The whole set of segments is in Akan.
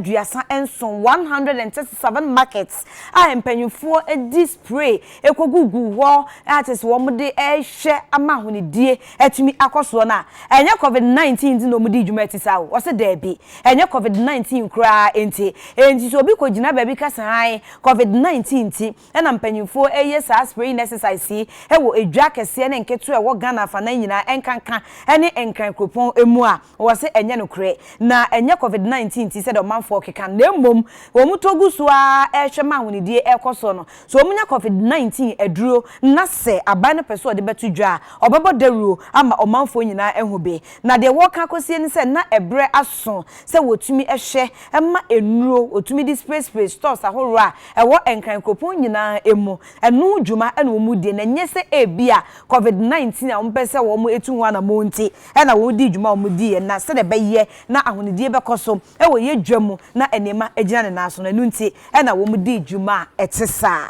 37, 137 markets a mpanyinfoɔ di spray ekogugu hɔ a kyerɛ sɛ wɔn de ɛrehwɛ ama ahonidie atumi akɔ soɔ no a, ɛnyɛ COVID-19 nti na wɔn di dwuma ti saa o. Wɔsɛ daabi, ɛnyɛ COVID-19 koraa nti. Nti sɛ obi kɔ gyina baabi kasa han COVID-19 nti ɛna mpanyinfoɔ ɛyɛ saa spraying exercise yi ɛwɔ edwa kɛseɛ ne nketewa ɛwɔ Ghana afanan nyinaa, ɛnkanka ɛne Nkran kuropɔn emu a, wɔsɛ ɛnyɛ nokorɛ na ɛnyɛ COVID-19 nti sɛdeɛ ɔmanfoɔ keka, na mmom wɔn to gu so a ɛrehwɛ ma ahonidie ɛrekɔ so no so. Wɔn nya COVID-19 aduro na sɛ aban no pɛ so ɔde bɛto dwa a, ɔbɛbɔ dawuro ama ɔmanfoɔ nyinaa ɛho bi. Na deɛ wɔreka akɔsie ne sɛ na ɛbrɛ aso sɛ wɔtumi ɛhwɛ ɛma nnuro wɔtumi de spray spray stores ahoroɔ a ɛwɔ Nkran kuropɔn nyinaa emu. Ɛno dwuma ɛna wɔn die na ɛnyɛ sɛ ebi a COVID-19 a wɔn pɛ sɛ wɔn etu ho anamɔ nti ɛna wɔn di dwuma a wɔn di yɛ, na sɛdeɛ ɛbɛyɛ na ahonidie bɛkɔ so ɛwɔ yɛ dwa mu na nneɛma gyina ne nan so no, ɛno nti ɛna wɔn di dwuma a ɛte saa.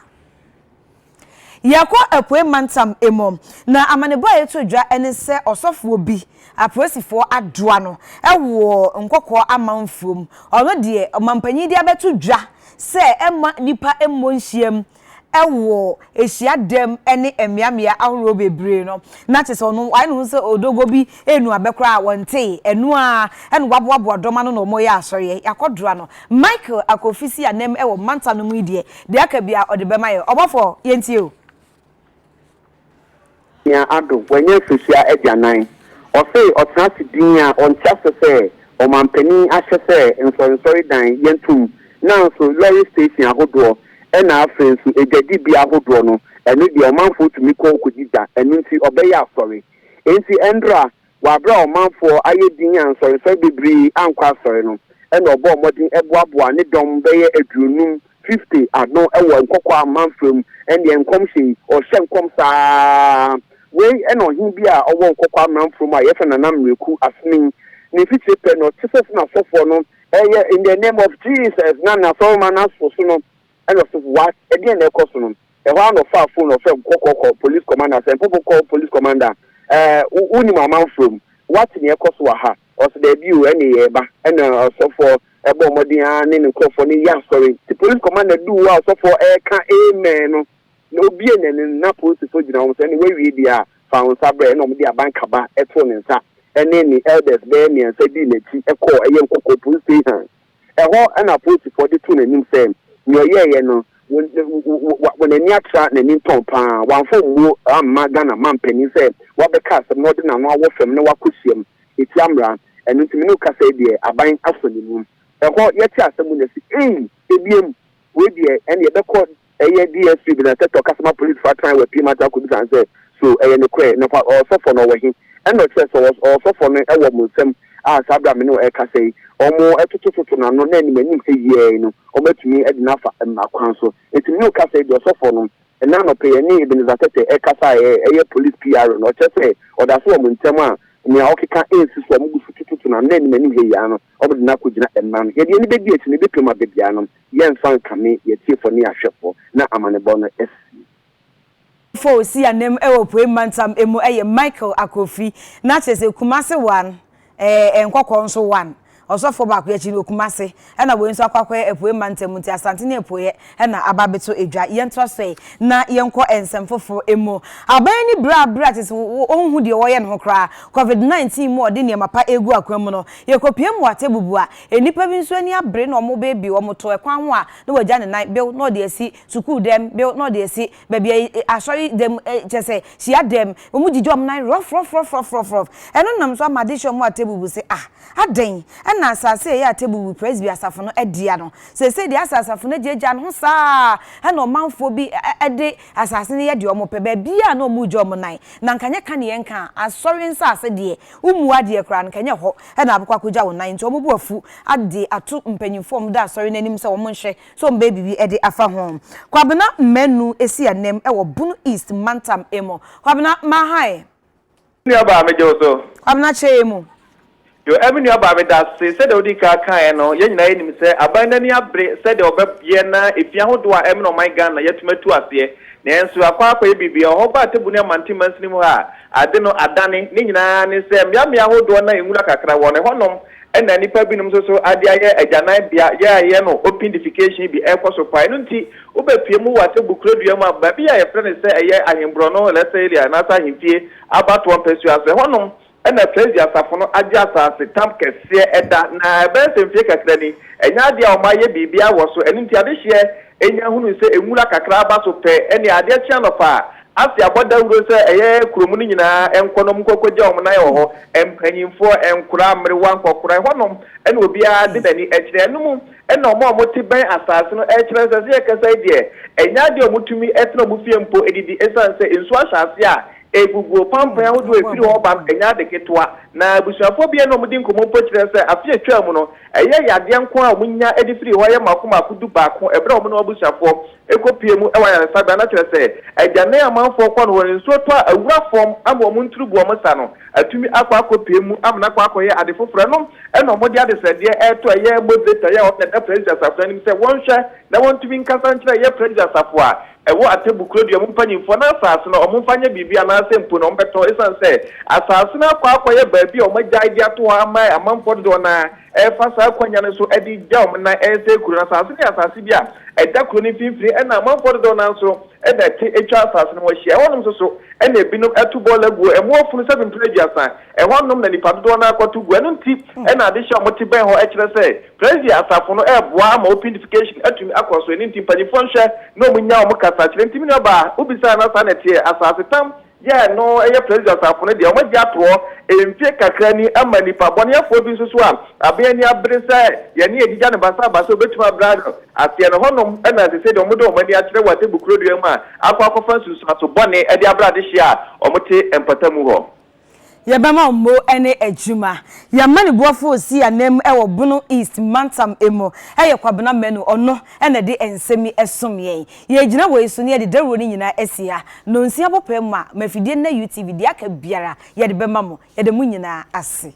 Yɛkɔ Apue Mantam emu na amanebɔ a yɛto dwa ne sɛ ɔsɔfoɔ bi, apolisifoɔ adoa no ɛwɔ Nkɔkɔɔ amanfuom. Ɔno deɛ, ɔmampanyin de abɛto dwa sɛ ɛma nipa mmɔ nhyiam ɛwɔ ehyiadɛm ne mmeammea ahorow bebree no, na kyerɛ sɛ ɔno ayɛ ne ho sɛ odogo bi enu abɛkora a wɔnte ɛno a ɛna waboaboa dɔm ano na wɔyɛ asɔreɛ. Yakɔdoa no. Michael Akofi si anam ɛwɔ mantam no mu yi deɛ, deɛ aka bi a ɔde bɛma yɛ ɔbɔfo, yɛntie o. Nea ado wɔnyɛ mfirihyia 40, ɔse ɔtena ase din a ɔnte ase sɛ ɔmampanin ahyɛ sɛ nsɔrensɔre dan yɛntom, nanso lorry station ahodoɔ ɛna afei nso edwadibea ahodoɔ no, ɛno deɛ ɔmanfoɔ tumi kɔ kɔdi dwa. Ɛno nti ɔbɛyɛ asɔre. Nti ɛndra wabere a ɔmanfoɔ ayɛ din a nsɔrensɔre bebree ankɔ asɔre no, ɛna ɔbɔ ɔmɔden ɛboaboa ne dɔm bɛyɛ 50 50 ano ɛwɔ Nkɔkɔ amanfam. Ɛneɛ nkɔmhyɛ yi ɔhyɛ nkɔm saa wei, ɛna ɔhen bi a ɔwɔ Nkɔkɔ amanfam a yɛfrɛ Nana Mmereku Asene ne mfikyire pɛ no, ɔte sɛ sɛ n'asɔfoɔ no ɛyɛ "In the name of Jesus" na n'asɔrɔma n'aso so no, ɛna ɔsɛ, "What? Ɛdeɛn na ɛkɔ so no?" Ɛhɔ a na ɔfa phone, ɔfrɛ Nkɔkɔkɔ police commander sɛ, "Mpɔpɔkɔ police commander, wunim amanfam wate nea ɛkɔ so wɔ ha?" Ɔsɛ dɛbi o, ɛne yɛba ɛna ɔsɔfoɔ ɛbɔ ɔmɔden ara ne ne nkurɔfoɔ no yɛ asɔre. Ti police commander du hɔ a ɔsɔfoɔ ɛɛka amen no na obie n'anim na polisifoɔ gyina wɔn sɛ ɛne wawie deɛ a, fa wɔn nsa brɛ. Ɛna wɔn de aban kaba ɛto ne nsa, ɛne ne elders bɛyɛ mmiɛnsa di n'akyi ɛkɔɔ ɛyɛ Nkɔkɔ police station. Ɛhɔ ɛna polisifoɔ de to n'anim sɛ nea ɔyɛɛyɛ no, wɔn ani atra n'ani ntɔn paa, wɔamfa mmuo amma Ghana mampanin sɛ wabɛka asɛm na ɔde n'ano awɔ fam na wakɔ hyia eti amra. Ɛno nti mene kasa yi deɛ, aban asɔ ne mu. Ɛhɔ yɛte asɛm mu na si ei, ebiem wei deɛ, ɛne yɛbɛkɔ ɛyɛ DSP bi na tɛtɛ ɔkasama police fa tran wɔ pii ata akɔbisa sɛ so ɛyɛ ne korɛ na ɔsɔfo no ɔwɔ he? Ɛna ɔkyerɛ sɛ ɔsɔfo no ɛwɔ mo nsam a saa abira mi ne ɛkasa yi, ɔmo ɛtotototo n'ano na anim anim sɛ yie no, ɔmo atumi ɛde n'afa akwan so. Eti mi ne kasa yi deɛ, ɔsɔfo no ɛna anɔpɛ yɛ ne Ebenezer Tɛtɛ ɛkasa a ɛyɛ police PR no, ɔkyerɛ sɛ ɔda so wɔ mo ntɛm a nea ɔkeka ɛnsi so. Ɔmo gu so tututu n'ano na anim anim hɛ yia no, ɔmo de n'akɔ gyina ɛmma no. Yɛde yɛn bɛdi akyi no ebi pem abɛbia no, yɛnfa nkame yɛtiefoɔ ne ahwɛfoɔ na amanebɔ no ɛsi. Fo osi anim ɛwɔ Pue Mantam emu ɛyɛ Michael Akofi. Na kyerɛ sɛ Kumase one, Nkɔkɔ nso one, ɔsɔfo baako akyi no Kumase, ɛna wei nso akɔ akɔyɛ Apue Mantam. Nti Asante ne Apueɛ ɛna aba abɛto edwa. Yɛntoa so yi na yɛnkɔ nsɛm foforɔ emu. Aban ni bere a bere a kyerɛ sɛ ɔnhu deɛ wɔyɛ ne ho koraa COVID-19 mu, ɔde nneɛma pa egu akwan mu no, yɛkɔpie mu Atebubu a nnipa bi nso ani abere na wɔn beebi wɔn to ɛkwan ho a na wɔagya ne nan bew na ɔde asi sukuu dɛm bew na ɔde asi baabi a asɔre dɛm, kyerɛ sɛ hyia dɛm, wɔn gyigye wɔn nan rɔf rɔf rɔf rɔf rɔf rɔf. Ɛno nam so ama adehyɛ wɔn Atebubu sɛ, ah, adan ɛna asase a ɛyɛ Atebubu Presby asafo no adia no sese deɛ asa asafo no agyagya ne ho saa, ɛna ɔmanfoɔ bi ɛde asase no yɛ deɛ wɔn pɛ baabi a na wɔn gya wɔn nan. Na nkanyɛ ka ne yɛn ka asɔre nsase deɛ umu adeɛ koraa no, nkanyɛ hɔ ɛna abɛkɔ akɔgya wɔn nan. Nti wɔn bu afu ade ato mpanyinfoɔ a wɔda asɔre n'anim sɛ wɔn nhwɛ so wɔn bɛyɛ biribi ɛde afa ho. Kwabena Mmanu esi anim ɛwɔ Bono East Mantam emu. Kwabena, mahae. Nua baa, megye wo so. Kwabena, kyerɛ yɛ mu. Yo, ɛmi nua baa, meda ase. Sɛdeɛ wodi ka kaeɛ no, yɛn nyinaa yɛnim sɛ aban n'ani abere sɛdeɛ ɔbɛyɛ na efi ahodoɔ a ɛmi na ɔman Ghana yɛtumi atu aseɛ, nanso akɔ akɔyɛ biribi ɛwɔ hɔ ba Atebu ne Amante mansini mu ha a, ade no adane ne nyinaa ne sɛ mmeammea ahodoɔ na nwura kakra wɔ no ɛhɔnom. Ɛna nnipa binom nso so ade ayɛ agyananbea yɛ a yɛ no open defecation bi ɛrekɔ so paa. Ɛno nti wobɛpue mu wɔ Atebu kurodua mu a, baabi a yɛfrɛ no sɛ ɛyɛ Ahenborɔno Lɛsɛ Area anaasɛ Ahemfie abatoɔ mpasua so, ɛhɔnom na Presby asafo no agye asase tam kɛseɛ ɛda, na ɛbɛyɛ sɛ mfie kakra ni, ɛnyɛ adeɛ a wɔayɛ biribiara wɔ so. Ɛno nti adehyeɛ nya hunuu sɛ nwura kakra aba so pɛ, ɛnneɛ adeɛ kye anɔpa a, Ase abɔ dawuro sɛ ɛyɛ kurom no nyinaa nkɔ na wɔnkɔkɔgya wɔn nan wɔ hɔ, mpanimfoɔ, nkoraa, mmerewa, nkɔkoraa, ɛhɔnom na obiara de n'ani kyerɛ. Ɛno mu na wɔn a wɔte bɛn asase no kyerɛ sɛ, sɛ yɛkasa yi deɛ, ɛnyɛ adeɛ a wɔtumi tena wɔn fie mpo didi ɛsiane sɛ nsuo ahyɛ aseɛ a ɛguguo, pampan ahodoɔ a ɛfiri hɔ ba no, ɛnyɛ ade ketewa. Na abusuafoɔ bi ne wɔn di nkɔmmɔ mpo kyerɛ sɛ afe a ɛtwaa mu no, ɛyɛ yadeɛ nko ara a wɔnya de firi hɔ yɛ mmaako mmaako dubaako ɛberɛ a wɔne wɔn abusuafoɔ kɔpue mu wɔ ayaresabea na kyerɛ sɛ agyanan amanfoɔ kɔ no hɔ no nsuo tɔ a awura fam ama wɔn nturu gu wɔn sa no atumi akɔ akɔpue mu amena akɔ akɔyɛ ade foforɔ. Ɛno na wɔde adesrɛdeɛ reto ɛyɛ moderator yi a ɔno na ɛda Presby asafo no anim sɛ wɔnhwɛ na wɔntumi nkasa nkyerɛ ɛyɛ Presby asafo a ɛwɔ Atebu kurodua mu mpanyimfoɔ na asaase no wɔmfa nyɛ biribi anaasɛ mpo no wɔbɛtɔn esiane sɛ asaase no akɔ akɔyɛ baabi a wɔagyae de ato hɔ ama amanfoɔ dodoɔ no ara refa saa akwannya no so de gya wɔn nan resɛe kuro no. Asase no yɛ asase bi a ɛda kuro no mfimfini ɛna amanfoɔ dodoɔ no ara nso na ɛte atwa asase no ho ahyia. Ɛhɔnom nso so na ebinom to bɔɔla guo, mmoa funu sɛ mpene 30, ɛhɔnom na nnipa dodoɔ no ara kɔto guo. Ɛno nti na adehye a wɔte bɛn hɔ kyerɛ sɛ Presby asafo no reboa ama open-defecation atumi akɔ so. Ɛno nti mpanimfoɔ nhwɛ na wɔnnya wɔn kasakyerɛ. Nti me nuabaa, wobisaa na saa na ɛteɛ, asasetam Yɛ no yɛ Presby asafo no deɛ wɔagye atoɔ mfie kakra ni ama nnipa bɔneɛfoɔ bi nso so a aben ani abere sɛ yɛne agyigya no basabasa wɔbɛtumi abra no aseɛ no hɔnom na sesei deɛ wɔde wɔn ani akyerɛ wɔ Atebu kurodua mu a akɔ akɔfa nsunsuanso bɔne de abrɛ adehyeɛ a wɔte mpɔtamu hɔ. Yɛbɛma wo mmo ne adwuma. Yɛn amanniboafo a ɔsi ananmu wɔ Bono East mantam mu yɛ Kwabena Manu, ɔno na ɛde nsɛm yi som yɛn. Yɛregyina wei so na yɛde dawuro no nyinaa asi ha. Nnɔnsia bɔpɛɛ mu a, ma afidie nna UTV, deɛ aka biara yɛde bɛma mo. Yɛda mo nyinaa ase.